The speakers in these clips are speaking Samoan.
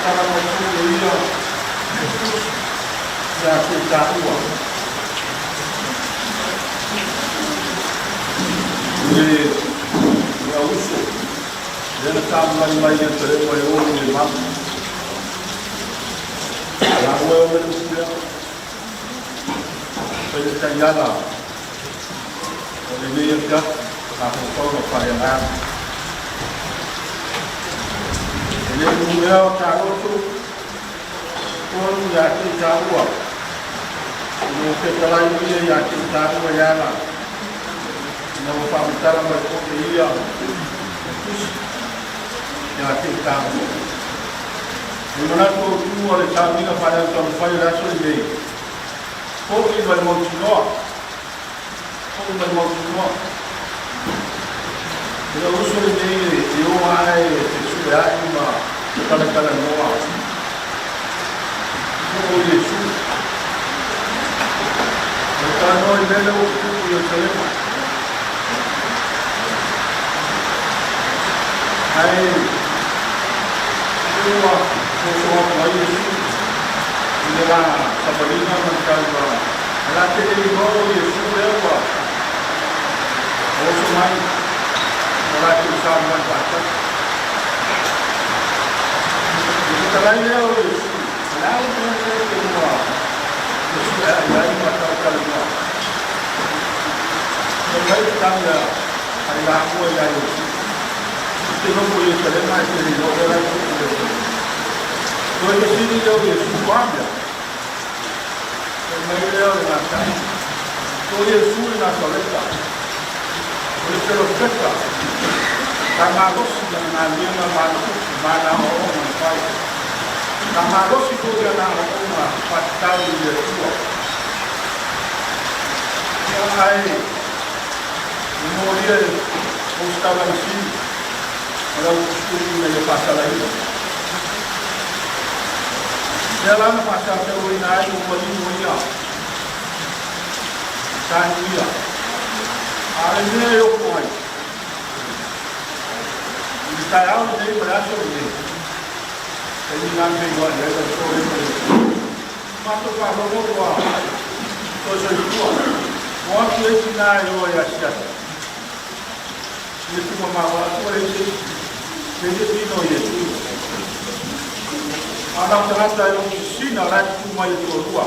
faamatala mai foi e ia le tusi ia te i taua. I le au uso, lea na taumai mai Ierusalema e o i le malu. La ua e o le upu lea, fai le taiala o lenei afiafi, mafaufauga faaleagaga. E le numea o taloto, tonu ia te i taua, ina ua fetalai o ia ia te i taua e ala, ina ua faamatala mai foi e ia le tusi ia te i taua. O le manatu autu o le sauniga faaleautaumafai o le aso lenei, foi ma le mautinoa, foi ma le mautinoa. O le uso lenei e o ae fesueai ma talatalanoa o Iesu. O le talanoa i mea lea ua tutupu i Ierusalema. Ae ua soso atu ai Iesu i le la savaliga ma le taulaga. Ae la te le iloa o Iesu lea ua oso mai ma latou savavali faatasi. I le fetalai lea o Iesu, o le a le mea lea e te lua fesueai ai ma talatalanoa? Fai mai le tali a le lamua ia Iesu, E te nofo i Ierusalema ae te le iloa mea la e tupu i Ierusalema. Toe fesili lea o Iesu, O a mea? Fai mai lea o le gatai, O Iesu i Nasareta, o le perofeta, sa malosi lana galuega ma ana aoaoga na fai. Sa malosi foi ana aoaoga faatatau i le Atua. Ia ae e molia e ositaulaga sili ma le au tusitusi ina ia faasalaina. Lea la na faasatauaina ai ua manino ia Tanuia. A o le mea e ofo ai i le taeao lenei ma le aso lenei, taimi na feiloai ai lau sole ma le matou faalogo ua toe soifua. O atu e isi na e o e asiasi i le tumamao atu ua leai se isi, leai se tino o Iesu. A o nau tagata e logo sisina o la e tutu mai e toalua.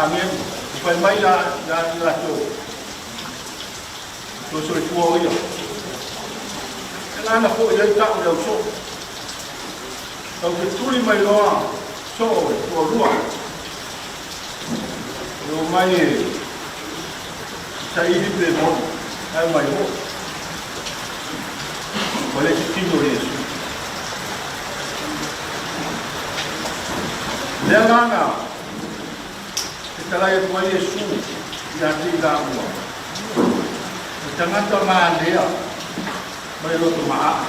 Amene. Fai mai ia ia latou. Toe soifua o ia. E lana foi ai tau le au soo. Tau te tuli mai loa soo e toalua. E o mai e saili pe moni. Ai mai ho. Ua le isi tino o Iesu. Le agaga fetalai atu ai Iesu ia te i laua, O tagata manea ma le loto maaa.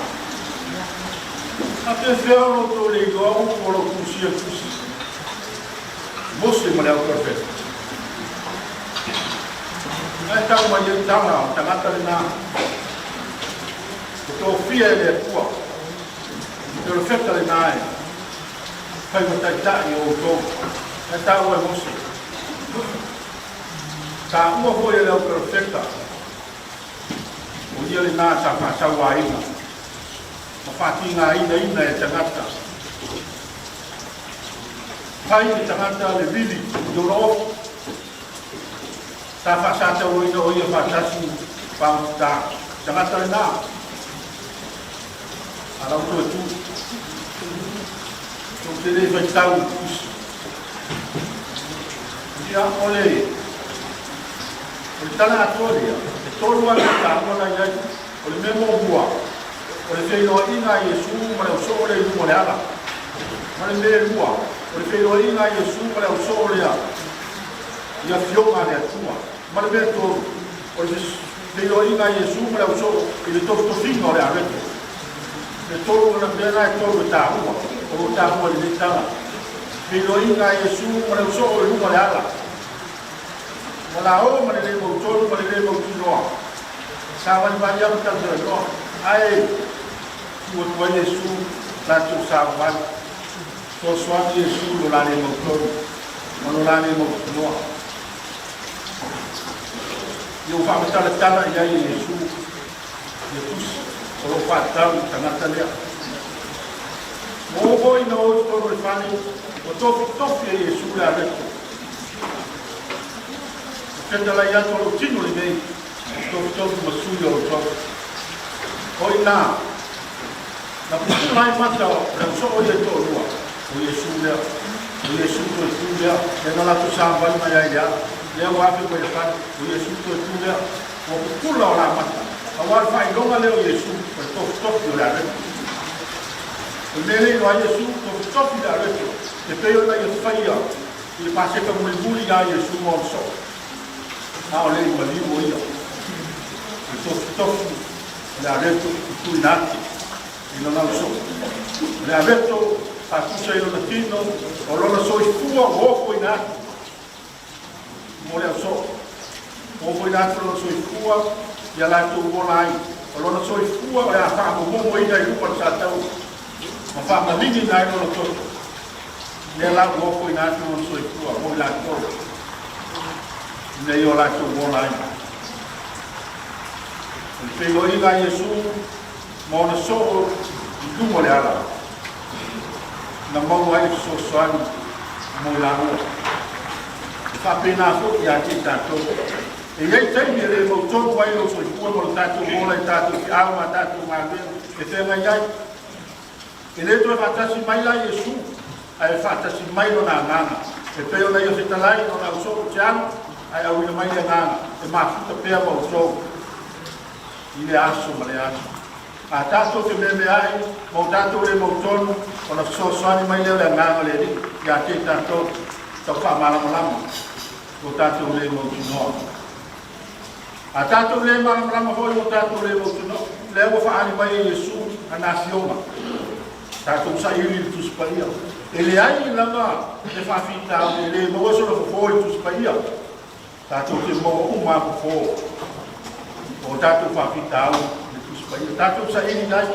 A pefea o lo outou le iloa upu o lo tusia tusi Mose ma le au perofeta? Ae tau mai ai tala o tagata lena ua tofia e le Atua, perofeta lena e fai ma taitai o outou, ae taua e Mose. Taua foi e le au perofeta, o ia lena sa faasauaina ma faatigainaina e tagata. Fai le tagata le vili i ona ofi, sa faasatauaina o ia faatasi faagata. Tagata lena, a lau toe tu. Tou te le faitau i tusi. Ia, o le, o le tala atoa lea, e tolu lava mea taua la i ai. O le mea muamua, o le feiloaiga a Iesu ma le ausoo lea i luga o le ala. Ma le mea lua, o le feiloaiga a Iesu ma le ausoo lea i afioga a le Atua. Ma le mea tolu, o le feiloaiga a Iesu ma le ausoo i le tofitofiga o le areto. Le tolu o mea na e tolu e taua, o lo o taua i lenei tala. Feiloaiga a Iesu ma le ausoo i luga o le ala. Ua lao ma le le mautonu ma le le mautinoa. Savalivali lava ma talatalanoa. Ae tu atu ai Iesu latou savavali. Fesoasoani Iesu i lo la le mautonu ma lo la le mautinoa. Ia ua faamatalatala i ai e Iesu ia tusi o lo o faatatau i le tagata lea. Ua oo foi ina o i totonu o le fale, ua tofitofi e Iesu le areto. Ua fetalai atu o lou tino lenei, tofitofi ma sui o outou. O i ina, na pupula ai mata o le ausoo ia e toalua, o Iesu lea, o Iesu toe tu lea, lea na latou savavali mai ai i le ala, lea ua afe mai i le fale, o Iesu toe tu lea, ua pupula o la mata, aua o le faailoga lea o Iesu, o le tofitofi o le areto. O le mea lea i iloa ai Iesu, tofitofi le areto, e pei ona ia faia i le Paseka mulimuli ia Iesu ma ona soo, a o le i maliu o ia, o le tofitofi o le areto i tuuina atu i lona ausoo. O le areto faatusa i lona tino, o lona soifua ua ofoina atu mo le ausoo. Ua ofoina atu lona soifua ia latou ola ai. O lona soifua o le a faamomomoina i luga o le sataua ma faamaliniina ai lona toto. Lea la ua ofoina atu lona soifua mo i latou ina ia o latou ola ai. O le feiloaiga a Iesu ma ona soo i luga o le ala, na maua ai le fesoasoani mo i laua. E faapena foi ia te i tatou. E i ai taimi e le mautonu ai lou soifua ma lo tatou ola i tatou feau ma tatou galuega e feagai ai. E le toe faatasi mai la Iesu, ae faatasi mai lona agaga, e pei ona ia fetalai lona ausoo ou te alu, ae auina mai le agaga e mafuta pea ma outou i lea aso ma lea aso. A tatou femeameaai ma o tatou le mautonu, ona fesoasoani mai lea o le agaga o le Alii ia te i tatou, tau faamalamalama lo tatou le mautinoa. A tatou le malamalama foi o tatou le mautinoa, lea ua faaali mai e Iesu ana afioga, tatou saili i le Tusi Paia. E leai lava le faafitauli e le maua sona fofo i le Tusi Paia. Tatou te maua uma a fofo o tatou faafitauli i le Tusi Paia. Tatou saili ai.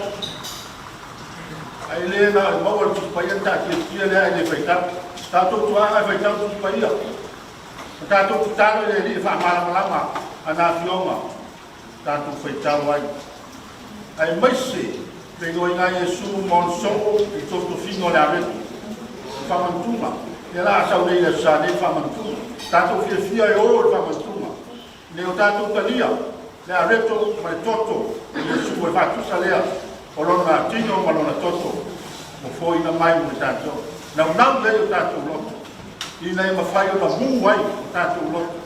Ae le na o le maua le Tusi Paia na taatiatia lea ae le faitau. Tatou tuaaga e faitau le Tusi Paia. O tatou tatalo i le Alii e faamalamalama ana afioga tatou faitau ai. Aemaise le iloaina a Iesu ma ona soo i le totofiga o le areto. O faamantuga, ia la a sau nei i le Aso Sa nei le faamantuga. Tatou fiafia e o i le faamantuga. Nei o tatou talia le areto ma le toto o Iesu o le faatusa lea o lona tino ma lona toto ua foina mai mo i tatou. Naunau i ai o tatou loto, ina ia mafai ona mu ai o tatou loto.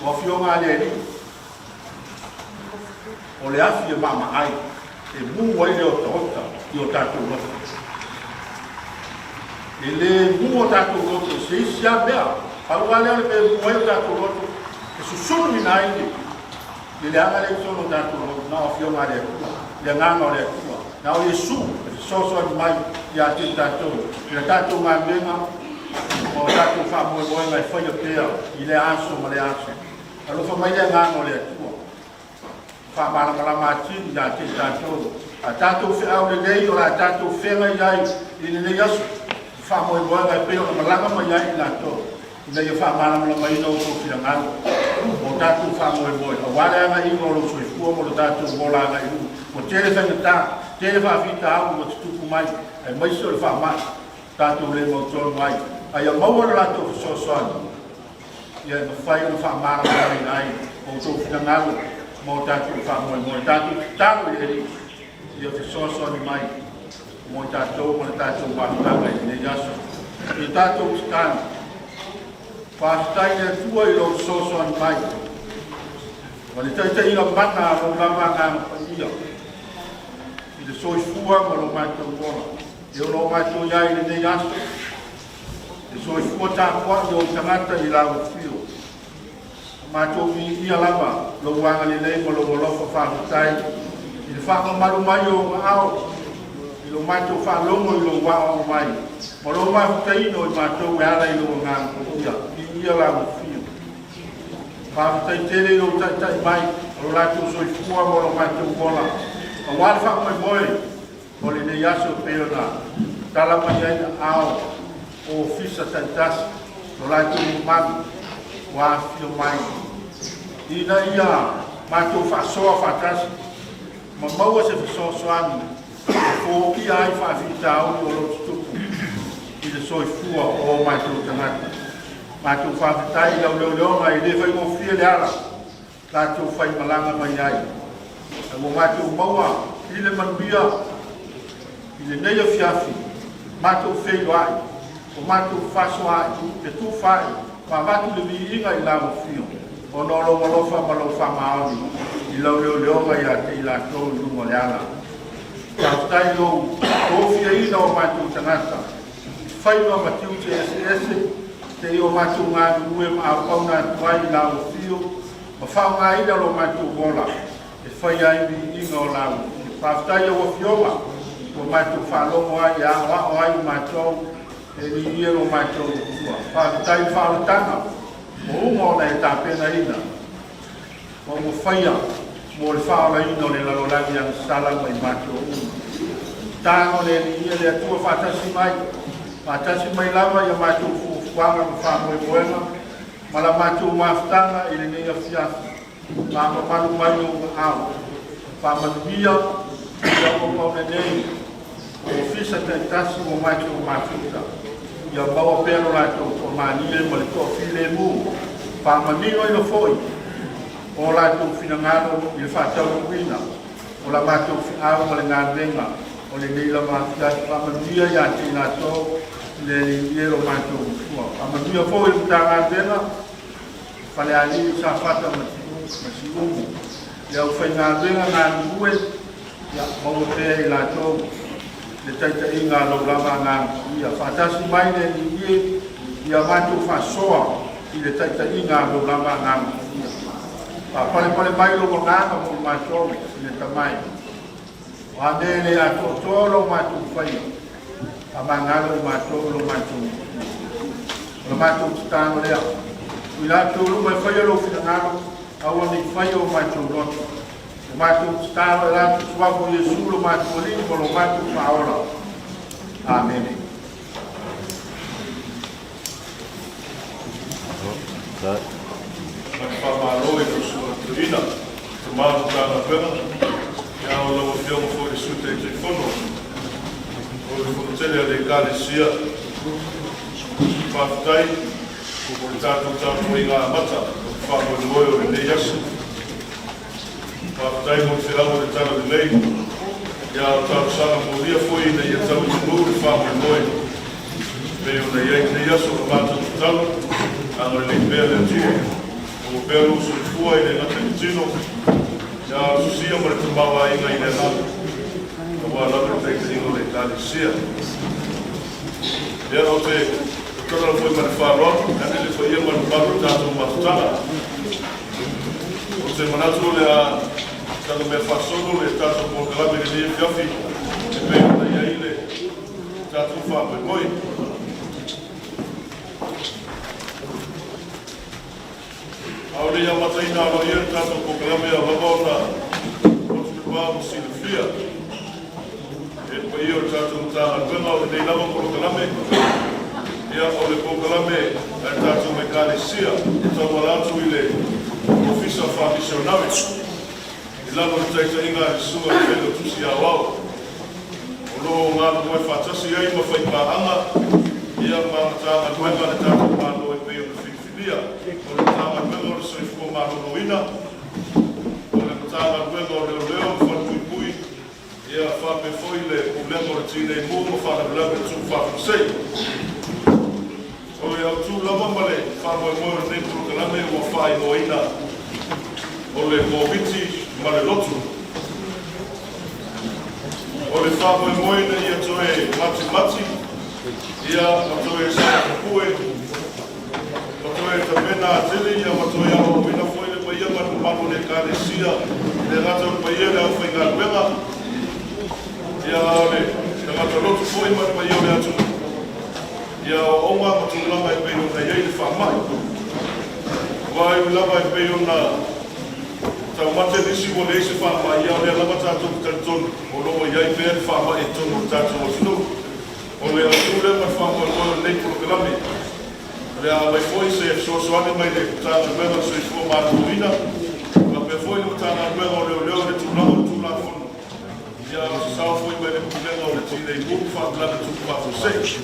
O afioga a le Alii, o le afi e maamaai e mu ai le otaota i o tatou loto. E le mu o tatou loto i se isi lava mea, pau lava lea o le mea e mu ai o tatou loto, e susunu ai le leaga lea i totonu o tatou loto, na o afioga a le Atua, le agaga o le Atua, na o Iesu e fesoasoani mai ia te i tatou i la tatou galuega ma o tatou faamoemoega e faia pea i lea aso ma lea aso. Alofa mai le agaga o le Atua, faamalamalama atili ia te i tatou. A tatou feau lelei o la tatou feagai ai i lenei aso, faamoemoega e pei ona malaga mai ai i latou, ina ia faamalamalamaina outou finagalo mo tatou faamoemoe, aua le agaiga o lou soifua ma lo tatou ola agai i luma. Ua tele faigata, tele faafitauli ua tutupu mai, aemaise o le faamai, tatou le mautonu ai. A ia maua le latou fesoasoani, ia e mafai ona faamalamalamaina ai outou finagalo ma o tatou faamoemoe. Tatou tatalo i le Alii ia fesoasoani mai mo i tatou ma le tatou mafutaga i lenei aso. I tatou tatalo, faafetai le Atua i lou fesoasoani mai ma le taitaiga mana a lou lava agaga paia i le soifua ma lo matou ola. E ono o matou i ai i lenei aso, le soifua tapuai o tagata i lau afio. O matou viia lava lou agalelei ma lou alofa faafetai i le faamamalu mai o ou aao, i lo matou faalogo i lou aoao mai, ma lou mafutaina o i matou e ala i lou agaga paia, viia lau afio. Faafetai tele i lou taitai mai o lo latou soifua ma lo matou ola, aua le faamoemoe. O lenei aso e pei ona tala mai ai aao o ofisa taitasi lo latou mamalu ua afifio mai ina ia matou faasoa faatasi ma maua se fesoasoani e foia ai faafitauli o lo o tutupu i le soifua o matou tagata. Matou faafetai i lau leoleoga e le faigofie le ala latou faimalaga mai ai. Ae ua matou maua i le manuia i lenei afiafi, matou feiloai, ua matou fefasoaai, fetufaai, ma avatu le viiga i lau afio, ona o lou alofa ma lou faamaoni i lau leoleoga ia te i latou i luga o le ala. Faafetai i lou tofiaina o matou tagata, i faiva ma tiute eseese, seia o matou galulue ma auauna atu ai i lau afio, ma faaaogaina lo matou ola e faia ai viiga o lau afio. Faafetai i lau afioga ua matou faalogo ai e aoao ai i matou e viia lo matou Atua. Faafetai i faaolataga ua uma ona e tapenaina ma ua faia mo le faaolaina o le lalolagi agasala ma i matou uma. Tago le Alii le Atua faatasi mai, faatasi mai lava ia matou fuafuaga ma faamoemoega ma la matou mafutaga i lenei afiafi. Faamamalu mai ou aao, faamanuia ia auauna nei o ofisa taitasi ua matou mafuta, ia maua pea lo latou toamalie ma le toafilemu, faamaninoina foi o latou finagalo i le faataunuuina o la matou feau ma le galuega o lenei lava afiafi. Faamanuia ia te i latou le Alii e lo matou Matua. Faamanuia foi i le Matagaluega Falealili, Safata ma Siumu, le aufaigaluega galulue, ia maua pea i latou le taitaiga a lou lava Agaga Paia. Faatasi mai le Alii e, ia matou faasoa i le taitaiga a lou lava Agaga Paia. Faapalepale mai lou Agaga mo i matou i le tamai. O a mea e le atoatoa lo matou faia, faamagalo i matou lo matou Matua. O le matou tatalo lea, ui latou luma e faia lou finagalo, aua ne i faia o matou loto. O matou tatalo e latou suafa o Iesu lo matou Alii ma lo matou Faaola. Amene. Ma le faamalo i lau Susuga Toeaina, Tama o le Matagaluega, ia o lau Afioga foi i le Sui Taitaifono o le Fonotele a le Ekalesia. Faafetai mo le tatou tapuaiga amata o le faamoemoe o lenei aso. Faafetai mo le feau o le Talalelei, ia o talosaga molia foi ina ia tau i manu le faamoemoe pei ona i ai lenei aso. O le matou tatalo, agalelei pea le Atua, maua pea lou soifua e le gata i le tino, ia a o le sosia ma le tamaoaiga i le agaga, aua lava le taitaiga o le Ekalesia. Ia, ou te tautala foi ma le faaaloalo, vaeane le paia ma le mamalu o le tatou mafutaga. Ou te manatu o le a tagamea faasolo le tatou polokalame i lenei afiafi e pei ona i ai le tatou faamoemoe. A o le i amataina aloaia le tatou polokalame, ao lava ona motu le pa ma silafia e le paia o le tatou Matagaluega o lenei lava polokalame, ia o le polokalame a le tatou Ekalesia e tauala atu i le Ofisa Faamisionare i lalo o le taitaiga a le Susuga i le Failautusi Aoao, o lo o galulue faatasi ai ma faipaaga, ia ma Matagaluega a le tatou Malo e pei ona filifilia, o le Matagaluega o le Soifua Maloloina, o le Matagaluega o Leoleo ma Falepuipui, ia faapea foi le Pulega o le Tinei Mu ma Faalavelave Tutupu Faafuasei. O le autu lava ma le faamoemoe o lenei polokalame ua faaigoaina o le Koviti ma le Lotu. O le faamoemoe ina ia toe matimati, ia ma toe savapapue, ma toe tapena atili, ia ma toe aoaoina foi le paia ma le mamalu o le Ekalesia, e le gata o le paia i le aufaigaluega, ia a o le tagata lotu foi ma le paia o le atunuu, ia aoaoga ma tulaga e pei ona i ai le faamai. Aua e ui lava e pei ona Taumate nisi ua leai se faamai, a o lea lava tatou te talitonu o lo o i ai pea le faamai i totonu o le tatou atunuu. O le autu lea ma le faamoemoe o lenei polokalame. O le a aumai foi se fesoasoani mai le Matagaluega o le Soifua Maloloina faapea foi le Matagaluega o Leoleo i le tulaga o le Tulafono, ia a o se sao foi mai le Pulega o le Tinei Mu ma Faalavelave Tutupu Faafuasei.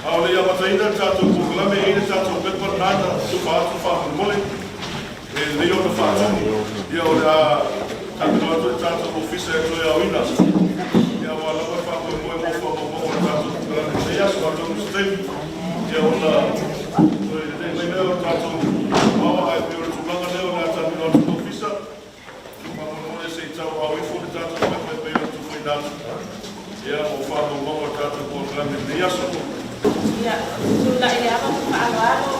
A o le i amataina le tatou polokalame, e i ai le tatou pepa lena na tufa atu faamolemole e lelei ona faatumu. Ia o le a tatou atu le tatou ofisa e toe aoina, ia aua lava le faamoemoe mo faamaumauga o le tatou polokalame i lenei aso. Atonu se taimi, ia ona toe lelei mai lea o le tatou maoa, ae pei o le tulaga lea o le a talanoa atu le ofisa. Faamolemole se i tauaao ifo le tatou pepa e pei ona tufaina atu, ia mo faamaumauga o le tatou polokalame i lenei aso. Ia, ou te tulai i le ava ma le faaaloalo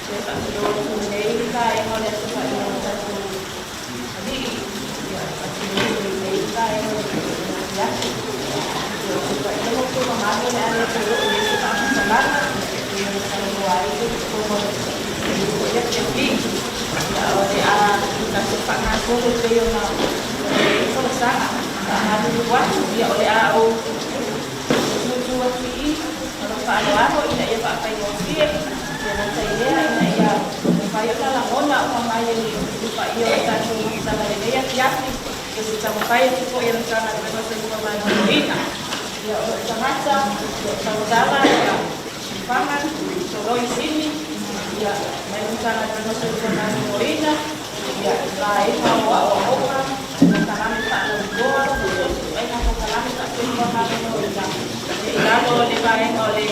e faatulou atu i lenei vaega o le Aso Faraile o le tatou Alii. Ia, e faatulou atu i lenei vaega o le afiafi. Ia, ou te paia ma outou mamalu o le a le toe oo i ai se faamatalaga e pei ona talanoa ai le totonu o lenei foi afiafi. Ia, o le a tatou faagasolo e pei ona i ai le folasaga. Faamalulu atu, ia, o le a ou tutu atu i i ma lou faaaloalo ina ia faafaigofie le gata i lea ina ia mafai ona lagona uma mai e le paia o le tatou monotaga i lenei afiafi ia se taumafai atu foi a le Matagaluega o le Soifua Maloloina. Ia, o lou tagata, o lou tautala, ia, Faga, Soloi Simi, ia, mai le Matagaluega o le Soifua Maloloina, ia, i vaega o aoaoga, polokalame faalauiloa, ma so o se ituaiga polokalame faa-soifua maloloina, ia, i lalo o le vaega o le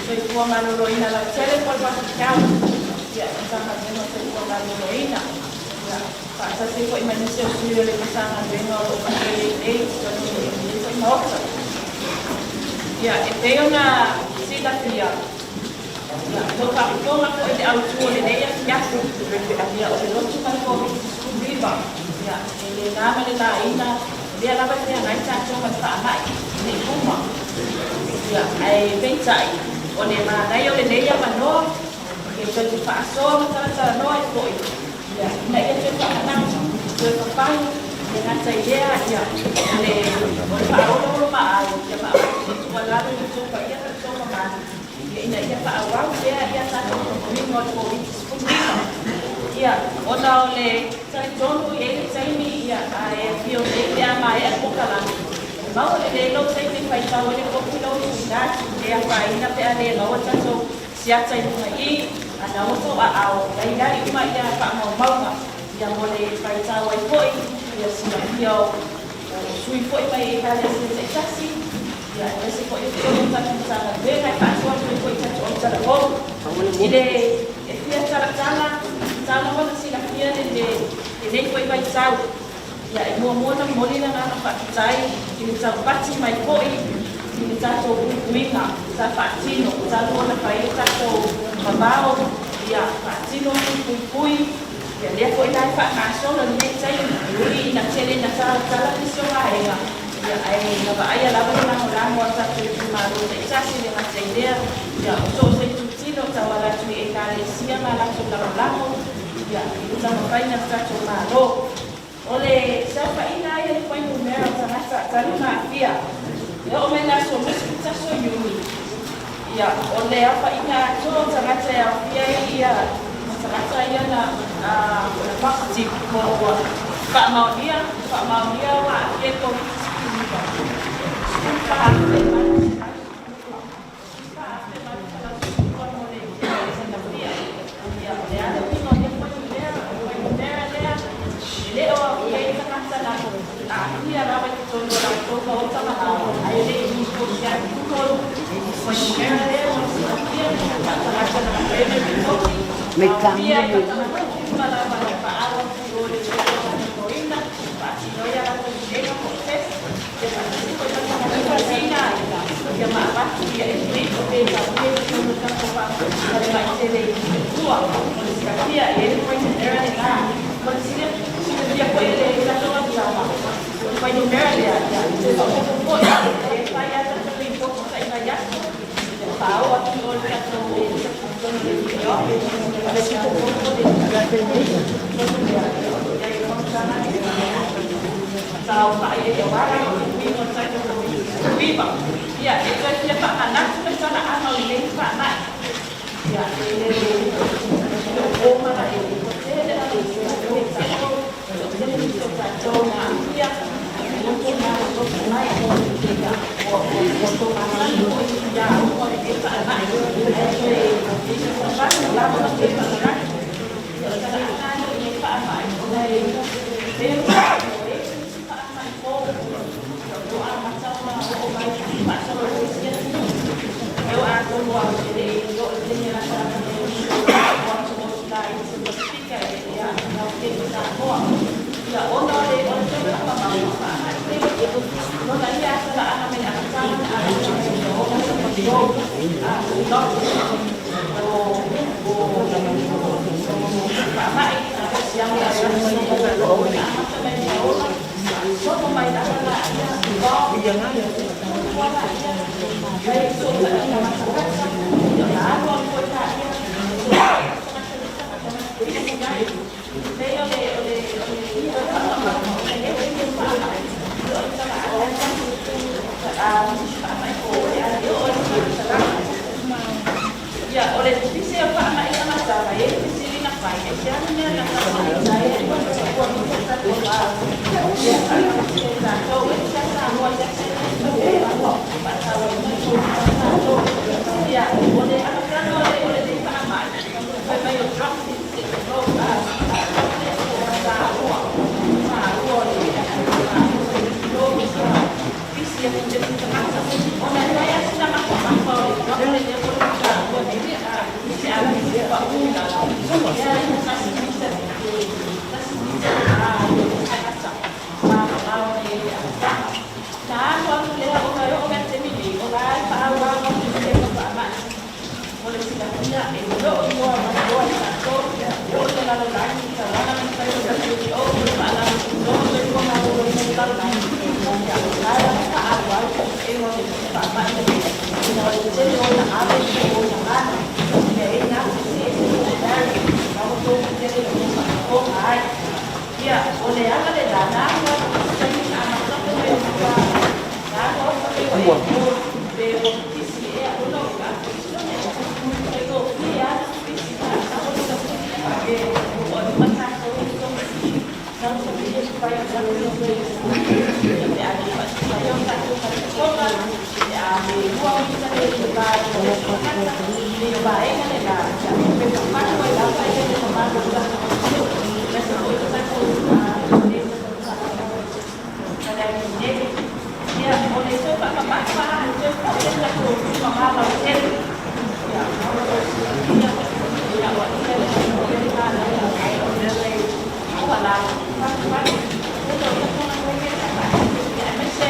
Soifua Maloloina Lautele po o le Public Health, ia, Matagaluega o le Soifua Maloloina, ia, faatasi ai foi ma nisi o sui o le Matagaluega o lo o faatali ai nei i totonu o lenei foi Maota. Ia, e pei ona silafia, ia, ua faafofoga foi i le autu o lenei afiafi, ia, o le lotu ma le Koviti-19, ia, e le na ma le laina, o lea lava e feagai tatou ma le faamai i luma. Ia, ae peitai, o le manaia o lenei avanoa, e toe te faasoa ma talatalanoa ai foi, ia, ina ia toe faamanatu, toe papai, le gata i lea, ia, o le faaoloolomaau, ia ma avatu se tuualalo i le tou paia ma le tou mamalu, ia, ina ia faaauau pea ia tatou puipuiga o le Koviti-19. Ia, ona o le talitonu e i ai le taimi, ia, ae afio nei pe a maea le polokalame, e maua lelei lou taimi e faitau ai le kopi lou tuuina atu, e le afaina pe a le maua tatou siata i luga i i, a na ua tou aao, la i ai uma ia faamaumauga, ia mo le faitau ai foi, ia silafia o sui foi mai Ekalesia taitasi, ia aemaise foi o totonu o tatou Matagaluega e faasoa atu ai foi i tatou autalavou. I le e fia talatala, tatau lava ona silafia lenei foi vaitau, ia e muamua ona momoli le agaga faafetai i le taupati mai foi i le tatou puipuiga sa faatino talu ona fai le tatou vavao, ia faatino puipuipui, ia lea foi la e faagasolo i lenei taimi, e ui ina tele ina talatala nisi o vaega, ia ae na vaaia lava le lagolago a tatou itumalo taitasi le gata i lea, ia o so o se itutino tauala atu i Ekalesia ma latou lagolago, ia i le taumafaiga a le tatou Malo. O le saofaiga ai a le fuainumera o tagata talu ona aafia e oo mai le aso 21 o Iuni, ia, o le aofaiga atoa o tagata e aofia ai ia ma tagata ia na positive po o ua faamaonia, faamaonia ua aafia i le Koviti-19, 14,812. Ia ma avatu ia e free o pe taulia i totonu o le tatou falemai tele i tua. Mo le silafia, e i ai le fuainumera lena. Mo le silafia foi e le tatou autaga, o le fuainumera lea, ia, e toe faaopoopo foi, e fai lava tatou lipoti tai vaiaso, ia faaoo atu i o i le tatou totonu o le DO. Ia, e toe fia faamanatu le talaaga o lenei faamai. Ia, e le o mana e tele na le tatou, tele nisi o tatou na aafia, loto na loto mai, ia, ua tomasani foi ia uma lenei faamai. Ae toe avatu lava ma toe faamanatu. Ia, o talaaga o lenei faamai, ona e pei o isi faamai fou, o amata ona oo mai faasolo i isi atunuu. E o atonu a e le i oo i le taimi e latalata nei o atu laiti o Pasefika e aafiaga tele i Samoa. Ia, ona o le toe faamamao faamai nei, lona ia talaaga mai le amataga na amata mai i le 63, o faamai siaga na amata mai le ola sopo mai lava laia tua laia mai sootaiga matamata, ia na alu alu foi laia nei o le toe faamamao o le faamai o le talaaga faamai fou o le a le oo i le faamatalaga. Ia, o le pipisi o faamai amataga e i fesili na fai e se ana mea na faamai ai ua misa tatou ia e tatou e se Samoa i se faatauaina tatou. Ia, o le amataga o lenei faamai fai mai o droplets droplets po o saua saua o le pisi atu i le tagata ona e fai asina mafamafa o le droplet lea po o le saua nei se a pau i lalo ia 1 mita 1 mita le tagata mamamao nei le amataga na alu alu lea ona e oo mea taimi nei o la e faaauau atu le faamai. O le silafia e loo iloa mai loa i tatou o le lalolagi tauala mai fai o WHO o le faalapotopotoga Soifua Maloloina o le lalolagi, ia o la e lava faaauau e o le faamai lenei ina o le tele ona ave po o ona gana ia e na eseese po o variant na ua tou tele o faafofoga ai. Ia, o le ala le la na alu alu taimi na amata mai o matua na alu alu fai ua e pe ua pipisi ea ona o faigofie lava pipisi faapea o luma tatou i tausafia pe a le faatumaia o tatou faletotoga pe a le 2 mita le va o tagata le vaega le la pe fafalu ai lava ia le mamalu o le tatou atunuu aemaise foi o tatou nei. Ia, o le toe faamamafa toe foi le tatou tulaga lautele. Ia, ia, ia, ua ia le le ua la falu aemaise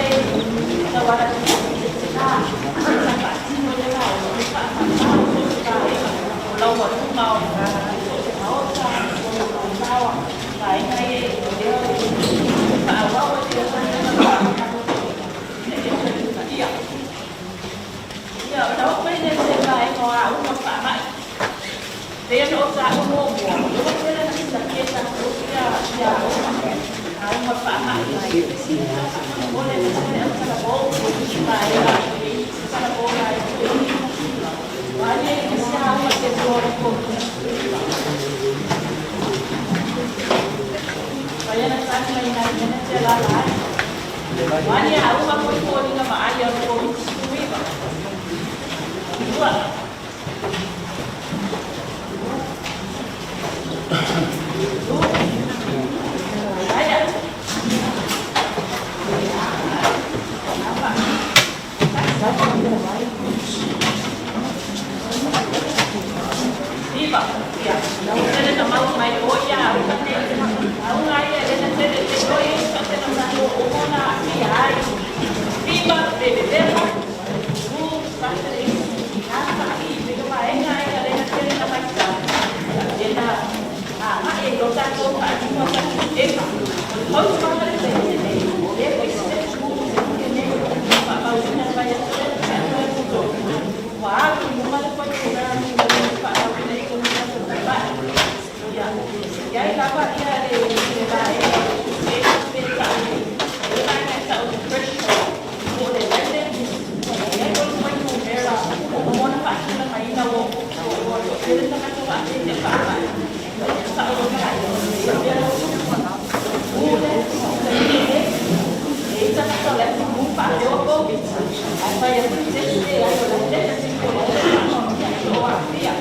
tauala tina sa faatino le la o le faamama o se vaega o laualuga o so se maota o lawa vaega ia o lea faaauau ai ia. Ia, ona oo mai lea i se vaega o auga faamai pei ona o taua muamua ua tele na silafia tatou ia ia auga faamai o le le autalavo vaega se talavo la wani isi auga se lua o le COVID. Vai na tani mai na mena te la la wani auga foi foliga vaai o le COVID-19 lua Ai apa Iva, ia, tele na mau mai o ia auga nei. Auga ia le na tele te toi e sa te na tatou o ona aafia ai. Fiva, vevevela, u, sa te na fa'i le ka vaega ai le na tele na maitau. Le na agai e lo tatou faatino tatou ega. O le fautuaga le taimi lenei, o lea foi se atunuu se nei faamauina mai aso le na toe totonu. Ua alu i luma le program o le faalauina i totonu tatou tamai. lava ia le vaega o le suesuega pe ta'u le vaega e ta'u le threshold po o le level e i ai o le fuainumera ua ona fa'atulagaina ua ua to'atele tagata ua afea i fa'ama'i sa'o faapea pu le taimi lenei e i tagata o le atunuu fa'apea ua Koviti ae fai atu le test leai o le negative po o le faamaonia e lo'o a'afia.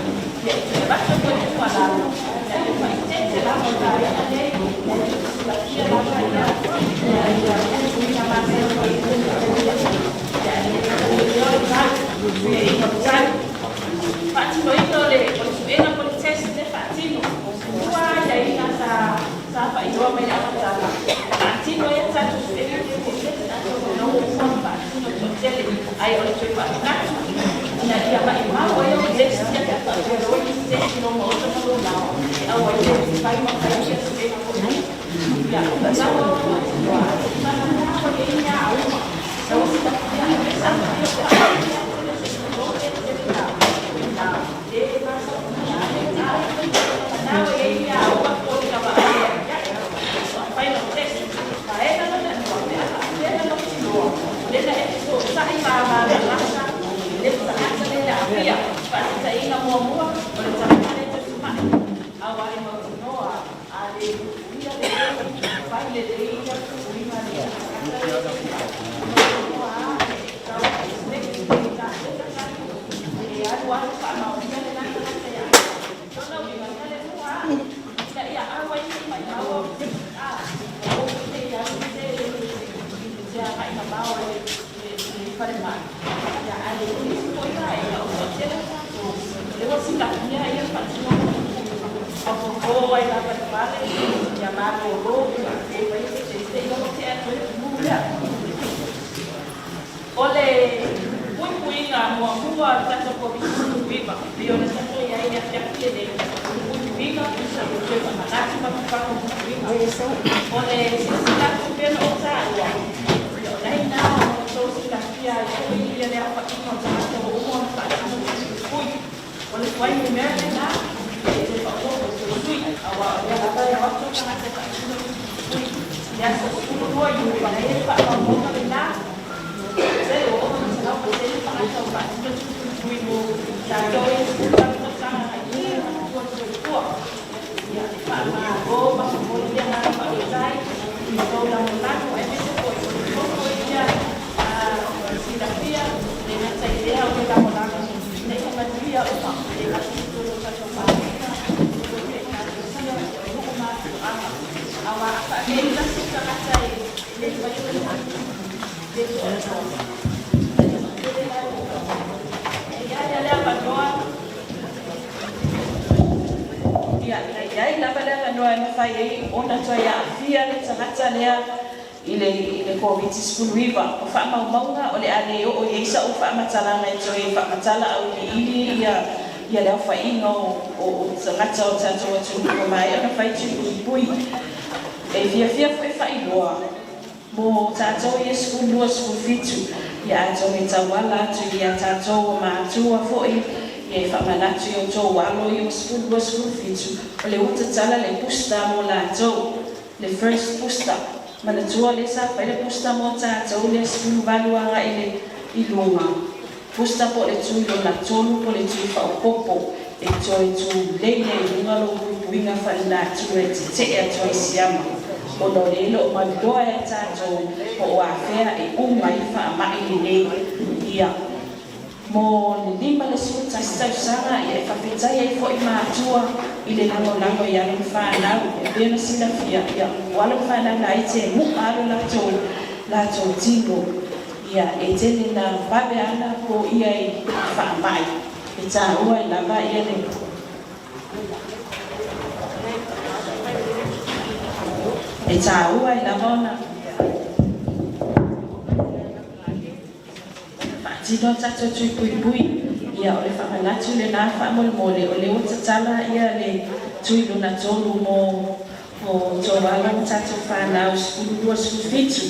Ia e toe avatu ai foi le tuualalo ina ia fa'aitete lava o vaega nei ina ia silafia lava ia ia ia puipuiga masani ai ia le o le tau fesuiaiga o le tau fa'atinoina o le su'ega po le test le fa'atino ua aiaiga sa fa'iloa mai le amataga fa'atino ai a tatou su'ega nei po test atonu o ua uma ona fa'atino to'atele ae o le toe fa'amanatu ina ia ma'imau ai au test ia pe a fa'apea loa isi test i lou maota ma lou lao e aua ai le fai ma fai ia su'ega fo'i ia lava fa'atinoa se'i ua iai ni aauga na ua silafia aemaise afai o fa'atele atu le tele na lē masaomia ai manao e iai ni aauga foliga va'aia ia'i final test. Vaega lona lua pe a fa'apea na mautinoa lena e feso'ota'i mamalagasa le tagata le a'afia fa'atita'iga muamua o le tagata le tausima'i auā e mautinoa a le puipuia lelei fai lelei ia puipuiga le tagata mautinoa e tau e alu alu fa'amaonia lena tagata ia lona uiga le lua ina ia au ai nei mai mau a o te alu te te aga'i mamao le falemai ia ae isi foi vaega o to'atele tatou le ua silafia ia fa'atinoga fofo ai lava i fale ia malōlō e fai se se'i ua te'a atu ai le pulu lea o le puipuiga muamua le tatou Koviti-19 pei ona tatou i ai le afiafi lenei puipuiga toe fa'amanatu ma tufaga puipuiga o le silasila atu pea na ou tāua ia o laina o tou silafia ai fo'i ia le aofa'iga o tagata ua uma ona fa'atino puipui o le fuainumera lenā e toe fa'aopoopo toe sui auā o lea lava e o atu tagata e fa'atino puipui le aso 12 Iuni na ia le fa'amaumauga lenā tele ua ova ma 100% tagata o fa'atino puipui mo tatou e 18 tausaga agai i luga matua le soifua. Ia e fa'amālō ma momoli le agaga fa'afetai i tou lagolago aemaise foi o le tou foi ia silafia le gata i lea o le lagolago ina ia manuia uma le gata i totonu o tatou palota totonu o ekalesia o nu'u ma afio'aga auā a fa'alei tasi tagata e lē mafai ona le to'atolu e iai le avanoa ia iai lava le avanoa e mafai ai ona toe a'afia le tagata lea i le Koviti-19. O fa'amaumauga o le a lē o'o i ai sa'u fa'amatalaga e toe fa'amatala auiliili ia ia le aofa'iga o tagata o tatou atunuu ua maea ona fai tuipuipui. E fiafia fo'i fa'iloa mo tatou ia 12 17 ia atonu e tauala atu ia tatou o matua fo'i ia e fa'amanatu i outou alo ia ua 12 17 o le ua tatala le booster mo latou, le first booster. Manatua le sa fai le booster mo tatou le 18 aga'i le i luga booster po le tui lona tolu po le tui fa'aopoopo e toe tulei ai luga lou puipuiga fa'alenatura e tete'e atu ai siama ona o le lo'o mauiloa e tatou po o afea e uma ai fa'ama'i lenei ia mo le 51 tausaga. Ia e fa'afetai ai fo'i matua i le lagolago i alo ma fanau e pei ona silafia ia o alo ma fanau laiti e mu'a alo latou tino ia e tele na vave ana po ia i fa'ama'i e tāua ai lava ia le e tāua ai lava ona fa'atino tatou tuipuipui. Ia o le fa'amanatu lenā fa'amolemole o le ua tatala ia le tui lona tolu mo tou alo ma tatou fanau 12 17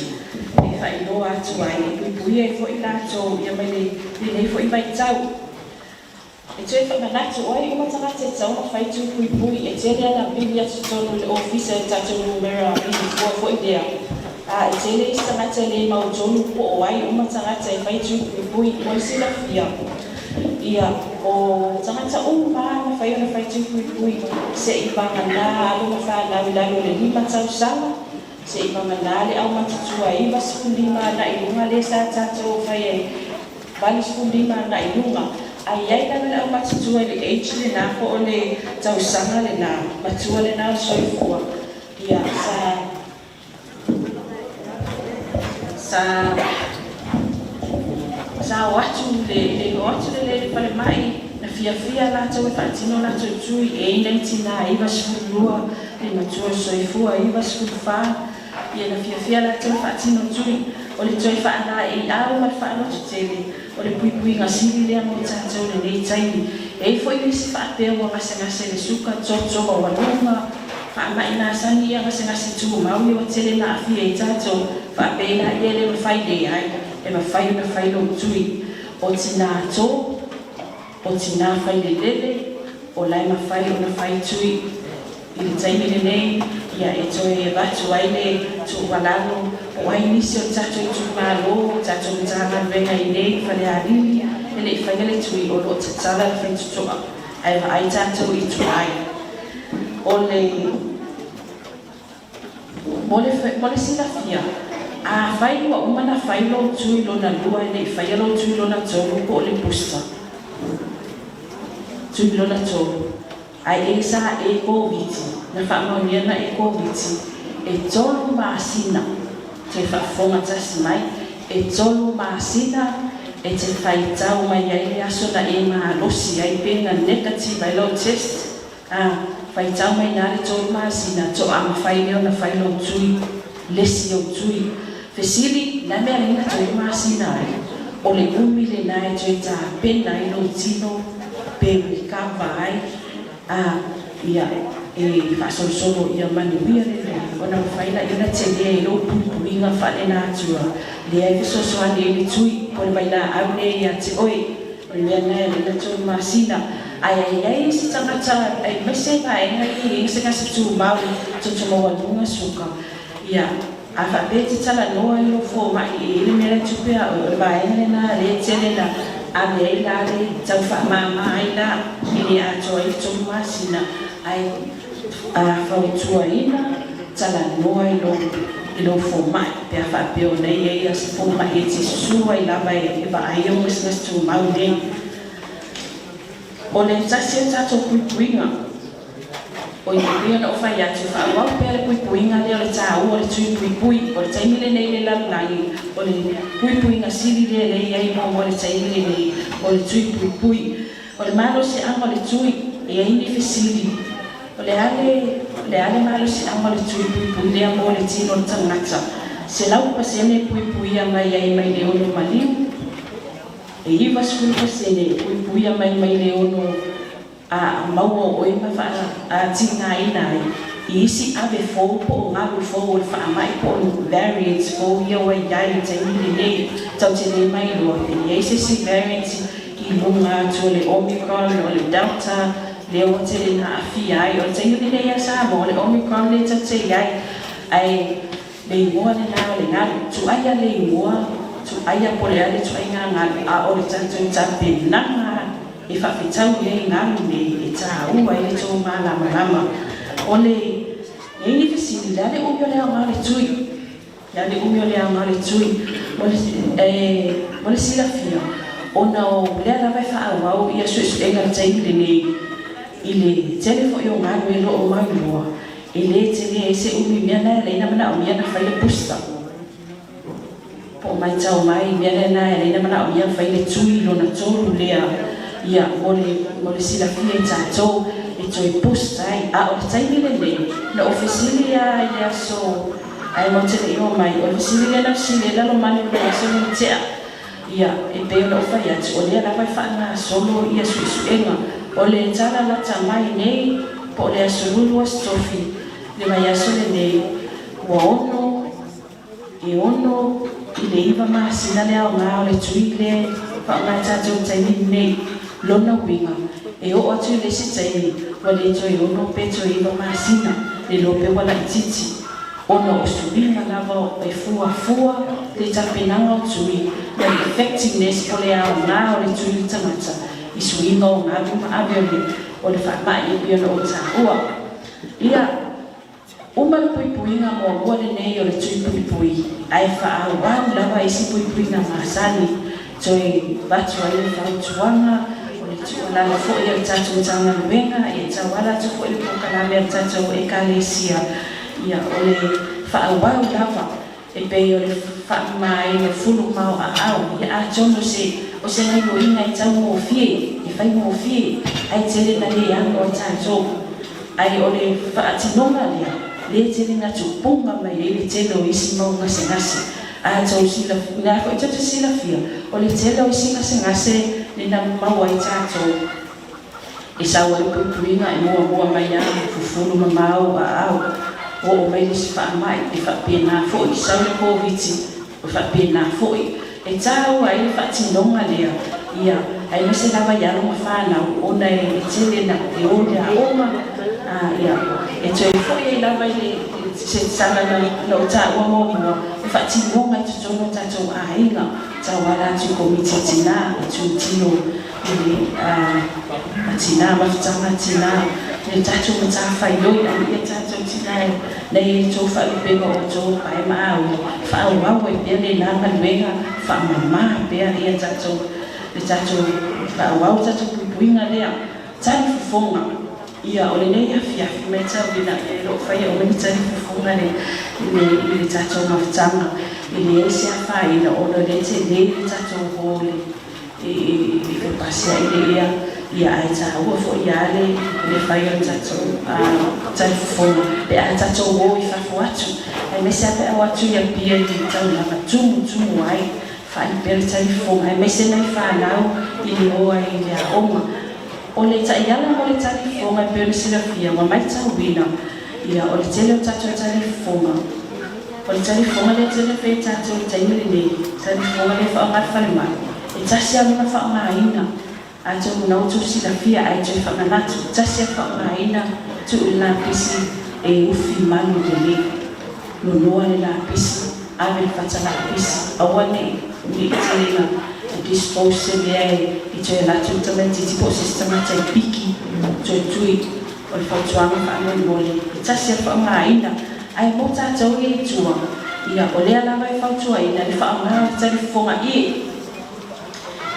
e fa'iloa atu ai e puipuia ai fo'i latou ia mai le lenei fo'i vaitau. E toe faamanatu, o ai uma tagata e tatau ona fai tui puipui, e tele ana pili atu totonu i le ofisa i le tatou numera pili fua foi lea. A e tele isi tagata e le mautonu po o ai uma tagata e fai tui puipui. Mo le silafia, ia, o tagata uma lava e mafai ona fai tui puipui seia vagana alo ma fanau i lalo o le 5 tausaga, seia vagana le aumatutua e 95 agai i luga lea sa tatou fai ai, 85 agai i luga. A i ai lava le aumatutua i le age lena po o le tausaga lena, matua lena o le soifua, ia, sa sa o atu le o atu le le falemai na fiafia latou e faatino latou tui, e i ai tinā 92 le matua o le soifua, 94, ia, na fiafia latou e faatino tui. O le toe faalaeiau ma le faalototele, o le puipuiga sili lea mo tatou i lenei taimi. E i ai foi nisi faapea ua gasegase i le suka, toto maualuga, faamai masani ia, gasegase tumau ia ua tele ina aafia ai tatou, faapea laia e le mafai. Leai, e mafai ona fai lou tui. O tinā to, o tinā failelele, o la e mafai ona fai tui i le taimi lenei. Ia, e toe avatu ai le tuualalo, o ai nisi o le tatou itumalo, tatou Matagaluega i inei i Falealili e le i faia le tui, o lo o tatala le faitotoa ae vaai tatou i tuai. O le mo le silafia, afai ua uma ona fai lou tui lona lua e le i faia lou tui lona tolu po o le booster, tui lona tolu, ae e sa e Koviti, na faamaonia na e Koviti, e 3 masina, toe faafofoga tasi mai, e 3 masina e te faitau mai ai le aso na e malosi ai pe na negative ai lau test. A faitau mai na le 3 masina, to'a mafai lea ona fai lou tui, lesi ou tui. Fesili, le a mea lea na 3 masina ai? O le umi lena e toe tapena ai lou tino pe recover ai, a ia e faasolosolo ia manuia lelei ona mafai laia ona telē ai lou puipuiga faalenatura lea e fesoasoani ai le tui po o le vailaau lea ia te oe. O le mea lena e ala ai ona 3 masina. Ae a i ai isi tagata aemaise vaega ia e i ai gasegase tumau, toto maualuga, suka, ia, a faapea e te talanoa i lou fomai e i ai le mea la e tupu ia oe, o le vaega lena lea e tele na ave ai la le tau faamama ai la, e le atoa ai le 3 masina, ae a fautuaina, talanoa i lou fomai pe a faapea o nei ai se fomai e te susu ai lava e vaai au gasegase tumau nei. O le tasi o tatou puipuiga, o i pei ona ou fai atu, faaauau pea le puipuiga lea o le tāua o le tui puipui. O le taimi lenei le lalolagi, o le puipuiga sili lea lea i ai mo le taimi lenei, o le tui puipui. O le malosiaga o le tui, e ai ni fesili, o le a le malosiaga o le tui puipui lea mo le tino o le tagata? 100% puipuia mai ai mai le ono maliu, e 90% puipuia mai mai le ono a maua o oe ma faatigaina ai i isi ave fou po o galu fou o le faamai po o variants fou ia ua i ai i le taimi lenei. Tatou te le mailoa pe i ai se isi variant i luga atu o le Omicron, o le Delta lea ua tele na aafia ai. O le taimi lenei ia Samoa, o le Omicron lea tatou te i ai, ae le igoa lena o le galu, tuaia le igoa, tuaia po o le a le tuaiga galu, a o le tatou tapenaga e faafetaui ai galu nei e taua ai le tou malamalama. O le e i ai fesili, le a le umi o le aoga o le tui? Le a le umi o le aoga o le tui? Mo le silafia, ona o lea lava e faaauau ia suesuega i le taimi lenei i le tele foi o galu e loo mauiloa, e lē tele ai se umi. Mea na e ala ai ona manaomia ona fai le booster, po o matau mai mea lena e ala ai ona manaomia ona fai le tui lona tolu lea. Ia, mo le silafia i tatou e toe boost ai. A o le taimi lenei na ou fesili a i le aso ae matou te le i o mai, o le fesili lea na fesili ai Lalomani i le aso lea na tea. Ia, e pei ona ou fai atu, o lea lava e faagasolo ia suesuega. O le tala lata mai nei, po o le aso Lulu, aso Tofi le vaiaso lenei, ua ono e 6 i le 9 masina le aoga o le tui le faaaoga tatou i le taimi lenei. Lona uiga E oo atu i le isi taimi ua le toe 6 pe toe 9 masina, le iloa pe ua laitiiti, ona o suiga lava e fuafua le tapenaga o tui ma le effectiveness po o le aoga o le tui i le tagata i suiga o galu ma ave o le faamai e pei ona ou taua. Ia, uma le puipuiga muamua lenei o le tui puipui, ae faaauau lava isi puipuiga masani, toe avatu ai le fautuaga, o le tuualalo foi a le tatou Matagaluega, e tauala atu foi i le polokalame a le tatou Ekalesia, ia o le faaauau lava e pei o le faamamaina o fulu ma aao. Ia atonu o se gaioiga e taugofie, e faigofie, ae tele na le ano ai tatou. Ae o le faatinoga lea, lea tele na tupuga mai ai le tele o isi mau gasegase. A tou silafia, o lea foi tou te silafia, o le tele o isi gasegase le na maua ai tatou, e sau ai le puipuiga e muamua mai lava fufulu mamao aao, oo mai le isi faamai e faapena foi, sau le Koviti e faapena foi. E taua ai le faatinoga lea, ia, aemaise lava i alo ma fanau, ona e tele na e o i le aoga, ia, e toe foi ai lava i le se tala na ou taua muamua, o faatinoga i totonu o tatou aiga, tauala atu i komiti a tina, e tutilo i le tina, mafutaga a tina, le tatou matafaioi, a ia tatou tina e nei e tou faalupega o outou o pae ma auli, faaauau ai pea lena galuega, faamama pea ia tatou, le tatou faaauau le tatou puipuiga lea. Tali fofoga, ia o lenei afiafi matauina e loo faia uma ni tali fofoga le i le tatou mafutaga, e leai se afaina ona o lea e tele le tatou hall e fepasiai le ea, ia ae taua foi lava le fai o le tatou tali fofoga pe a tatou o i fafo atu, aemaise lava pe a o atu i Apia i le taulaga tumutumu ai, fai pea le tali fofoga, aemaise nai fanau i le o ai i le aoga. O le taiala mo le tali fofoga e pei ona silafia ua matauina, ia o le tele o tatou tali fofoga, o le tali fofoga lea e tele na fai e tatou i le taimi lenei, tali fofoga lea e faaaoga e le falemai, e tasi lava lona faaaogaina. Atonu o lena ua outou silafia ae toe faamanatu, tasi lava le faaaogaina, tuu i le lapisi e ufi malu lelei, nonoa le lapisi, ave i le fata lapisi, aua ne i tele ina dispose se mea e toe alu atu le tamaitiiti po o se isi tagata e piki toe tui. O le fautuaga faamolemole, e tasi lava le faaaogaina, ae mo tatou ia i tua, ia o lea lava e fautuaina le faaaoga o le talifofoga ie.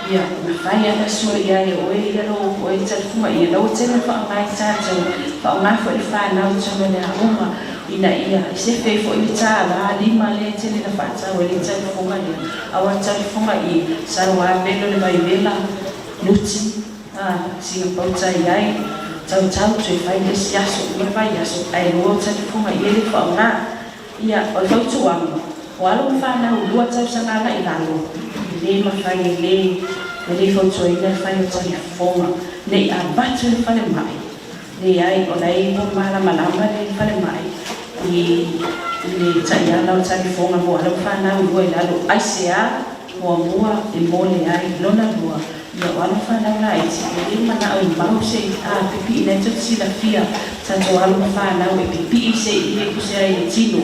Ia, mafai lava ona sua i ai e oe ia lou oe talifuga ia lau tele faaaoga i tatou, faaaoga foi le fanau i totonu o le aoga ina ia sefe ai foi le $5 lea e tele na faatau ai le talifuga lea. Aua o le talifuga i sau lava velo le vaivela, nuti, sina pauta i ai, tautau toe fai le isi aso, uma le vaiaso, ae lua o talifuga ia le faaaoga. Ia, o le fautuaga, o alo ma fanau 2 tausaga agai i lalo, e le mafai e le, e le fautuaina le fai o talifofoga, ne i avatu i le falemai, leai, o la e ua malamalama le falemai i le taiala o talifofoga mo alo ma fanau 2 i lalo. Aisea? Muamua, e mole ai, lona lua, ia o alo ma fanau laiti, e le manao e mau se pipii, na e tou te silafia, tatou alo ma fanau e pipii se i e puse ai i le tino,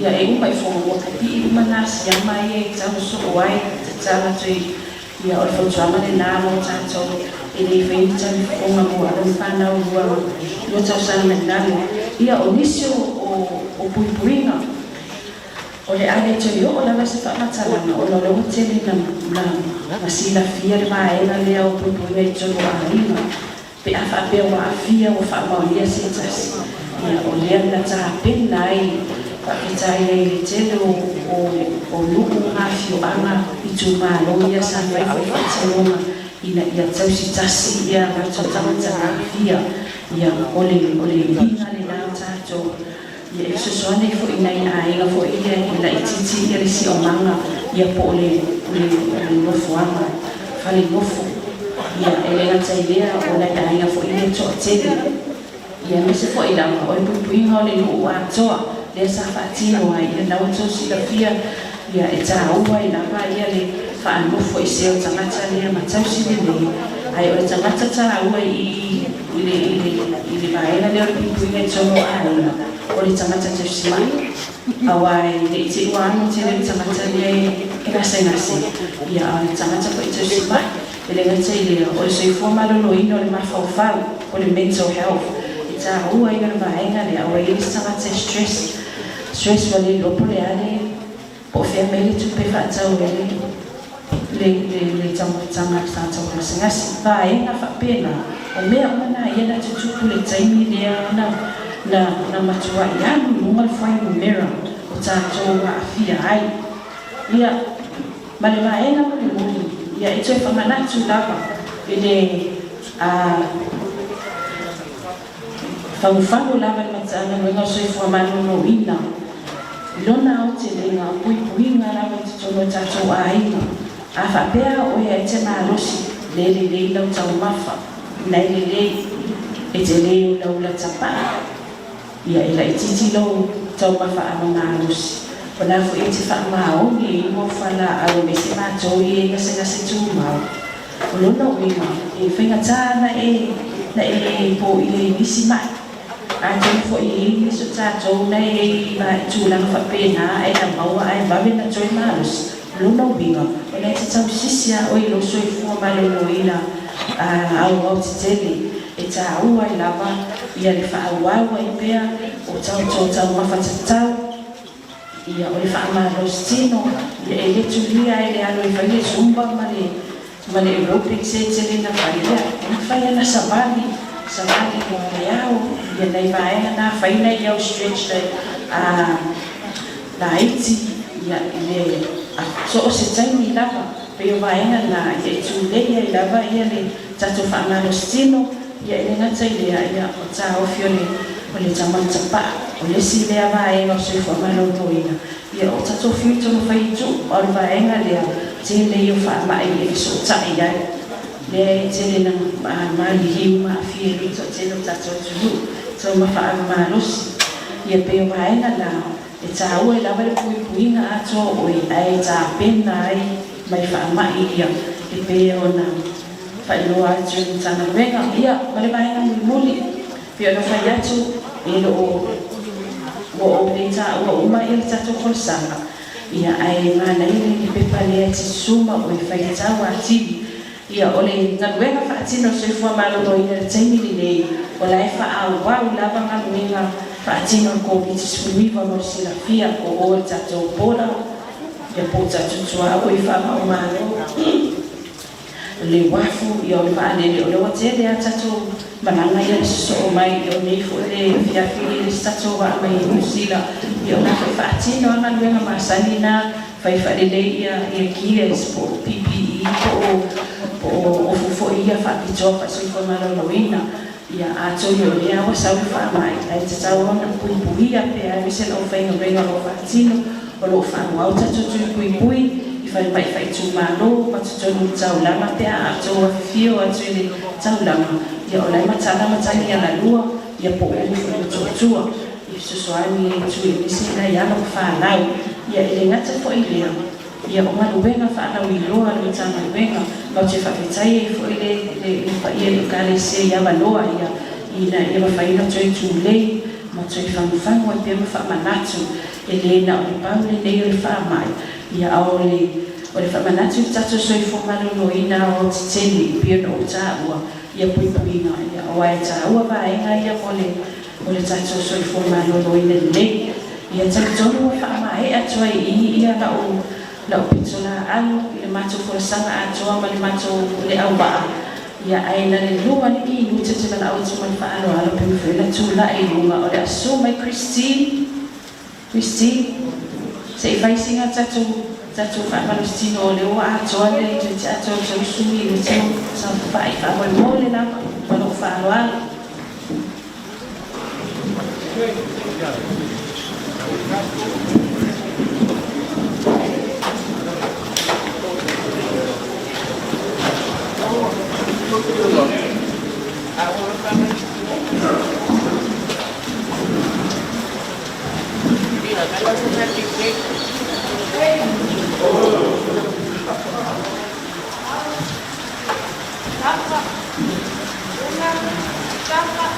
ia e uma ifoga ua pipii uma nā siama ia e tau soo ai tatala atu i. Ia o le fautuaga lenā mo tatou e le fai ni talifofoga mo alo ma fanau 2 tausaga mai lalo. Ia o nisi o puipuiga o le a le toe oo lava se faamatalaga ona o lea ua tele na silafia le vaega lea o puipuiga i totonu o aiga pe a faapea ua aafia ua faamaonia se tasi. Ia o lea na tapena ai faafetai ai i le tele o nuu ma afioaga itumalo ia sa fai foi faatinoga ina ia tausitasi ia latou tagata aafia. Ia o le uiga lena o tatou, ia e fesoasoani ai foi i nai aiga foi ia e laitiiti ia le siomaga ia po o le nofoaga fale nofo. Ia e le gata i lea o nai aiga foi ia e toatele, ia aemaise foi lava o le puipuiga o le nuu atoa lea sa faatino ai. Ia na ua outou silafia, ia e taua ai lava ia le faanofo i se o tagata lea ma tausi lelei. Ae o le tagata taua i i le vaega lea o le puipuiga i totonu o aiga, o le tagata tausimai, auā e le'i te'i ua alu tele le tagata lea e gasegase, ia a o le tagata fo'i tausimai. E le gata i lea, o le soifua maloloina o le mafaufau, o le mental health, e tāua ia o le vaega lea, auā e i ai isi tagata e stress, stress ua le iloa po o le a le po o fea mai le tupe e fa'atau ai le taumafataga a le tagata ua gasegase. Vaega fa'apena o mea uma na ia na tutupu le taimi lea na matua'i alu i luga le fuainumera o tatou a'afia ai. Ia ma le vaega mulimuli, ia e toe fa'amanatu lava i le fagufagu lava le Matagaluega o Soifua Maloloina i lona aotelega o puipuiga lava i totonu o tatou aiga. A faapea oe e te malosi le lelei lau taumafa na e lelei e te lē ulaula tapa'a, ia e la'itiiti lou taumafa amamalosi. O la fo'i e te fa'amaoni e inu au fala'au aemaise matou ia e gasegase tumau. O lona uiga e faigatā na e na e po'ia i nisi ma'i. Atonu fo'i e i ai nisi o tatou na e i ai i tulaga fa'apena ae na maua ae vave na toe malosi. O lona uiga o la e te tausisi a oe i lou soifua maloloina aoao tetele, e tāua ai lava ia le fa'aauau ai pea o tatou taumafa tatau, ia o le fa'amalosi tino. Ia e lē tulia ai le alo e fai le Zumba ma le aerobics e tele na fai, ia e mafai ana savali savali le ao, ia nai vaega na faina i au stretch laiti, ia le so o se taimi lava pei o vaega na ia e tulei ai lava ia le tatou fa'amalosi tino. Ia e le gata i lea, ia o taofi o le taumafa tapa'a o le isi lea vaega o soifua maloloina. Ia o tatou fiu taumafai i tu'u, a o le vaega lea tele ia o fa'ama'i e fesoota'i ai lea e tele na maliliu ma a'afia ai le to'atele o tatou atunuu taumafa ave malosi. Ia pei o vaega na e tāua ai lava le puipuiga atoa o oe ae tapena ai mai fa'ama'i ia e pei ona fa'ailoa atu e le Matagaluega. Ia ma le vaega mulimuli, pei ona fai atu e lo'o ua ou lē tāua uma ia le tatou folasaga, ia ae manaia le pepa lea e te susuma o e faitau atili. Ia o le galuega fa'atino o le Soifua Maloloina i le taimi lenei, o la e fa'aauau lava galuega fa'atino le Koviti-19. Mo le silafia, o o le tatou border, ia po o tatou tuaoi fa'ava-o-Malo, le uafu, ia o le vaalele, o lea ua tele a tatou malaga ia le sosoo mai. O nei fo'i le afiafi le isi tatou va'a mai Niu Sila. Ia o la fo'i fa'atino a galuega masani na fai fa'alelei ia gears po o PPE po o ofu fo'i ia fa'apitoa fa'asoifua maloloina. Ia atonu o lea ua sau le fa'ama'i ae tatau ona puipuia pea aemaise le aufaigaluega o lo'o fa'atino. O lo'o fa'auau tatou tui puipui i falema'i fa'aitumālō ma totonu i le taulaga pe a outou afifio atu i le taulaga. Ia o lae matala matagi alalua, ia po o ulu fo'i Motootua i fesoasoani e tui aemaise nai alo ma fanau. Ia e le gata fo'i lea, ia o galuega fa'alauiloa a le Matagaluega matou te fa'afetai ai fo'i le paia i le Ekalesia i avanoa ia ina ia mafai ona toe tulei ma toe fagufagu ai pea ma fa'amanatu e lē na o le pau lenei o le fa'ama'i, ia a o le fa'amanatu i le tatou soifua maloloina aoaotetele e pei ona ou tāua ia puipuiga, ia auā e tāua vaega ia mo le tatou soifua maloloina lelei. Ia talitonu ua fa'amae'a atu ai i ia la'u pitola'au i le matou folasaga atoa ma le matou le auva'a. Ia ae na le lua le minute te mala'au atu ma le fa'aloalo pe mafai ona tula'i i luga o le aso mai Christine. Christine, se'i fai siga tatou fa'amalositino o lea ua atoa le toeiti atoa 30 minute saofa'i fa'amolemole lava ma lo'u fa'aloalo. Afa, luga, tafa.